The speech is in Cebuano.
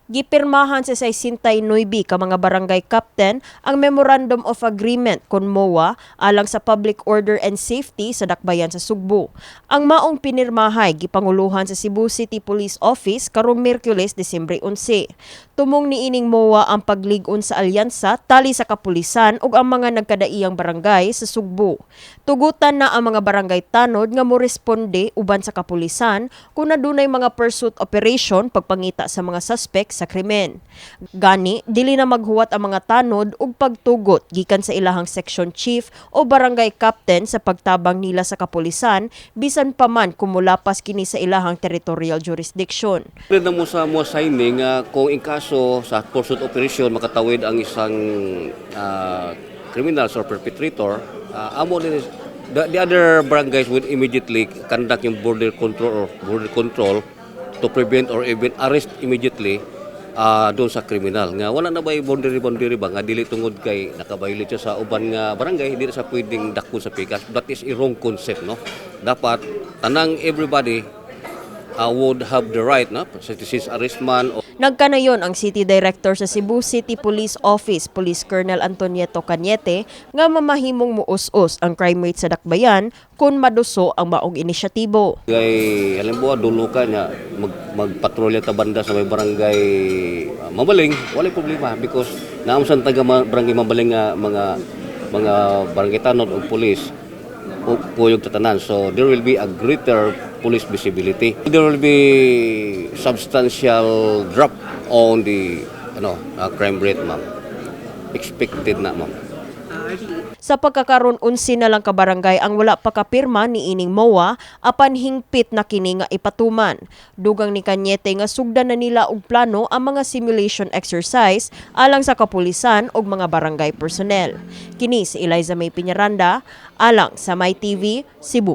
Gipirmahan sa 69 ka mga barangay captain ang Memorandum of Agreement kon MOA alang sa public order and safety sa dakbayan sa Sugbo. Ang maong pinirmahay gipanguluhan sa Cebu City Police Office karong Miyerkules, Disyembre 11. Tumong niining MOA ang paglig-on sa alyansa tali sa kapulisan ug ang mga nagkadaiyang barangay sa Sugbo. Tugutan na ang mga barangay tanod nga moresponde uban sa kapulisan kung nadunay mga pursuit operation, pagpangita sa mga suspect sa krimen. Gani, dili na maghuwat ang mga tanod og pagtugot gikan sa ilahang section chief o barangay captain sa pagtabang nila sa kapulisan, bisan pa man kung molapas kini sa ilahang territorial jurisdiction. Pwede na mo sa mo signing nga kung in kaso sa pursuit operation makatawid ang isang criminals or perpetrator, amo din the other barangays would immediately conduct yung border control or border control to prevent or even arrest immediately doon sa kriminal. Nga wala na ba boundary boundary ba nga dili tungod kay nakabaylit siya sa uban nga barangay, hindi na sa pwedeng dakpon sa pikas. That is a wrong concept, no? Dapat tanang everybody would have the right, no? Citizens arrest man o Nagkanayon ang City Director sa Cebu City Police Office, Police Colonel Antonieto Cañete, nga mamahimong muus-us ang crime rate sa dakbayan kung maduso ang maong inisyatibo. Kay halimbawa dulo ka niya magpatrolya ta banda sa may barangay Mambaling, walay problema because naam sa taga barangay Mambaling nga mga barangay tanod o police o kuyog ta tanan. So there will be a greater police visibility. There will be substantial drop on the crime rate, ma'am. Expected na, ma'am. Sa pagkakaron, 11 na lang ka barangay ang wala pa kapirma ni ining MOA, apan hingpit na kini nga ipatuman. Dugang ni Cañete nga sugdan na nila og plano ang mga simulation exercise alang sa kapulisan ug mga barangay personnel. Kini si Eliza May Piñaranda alang sa My TV Cebu.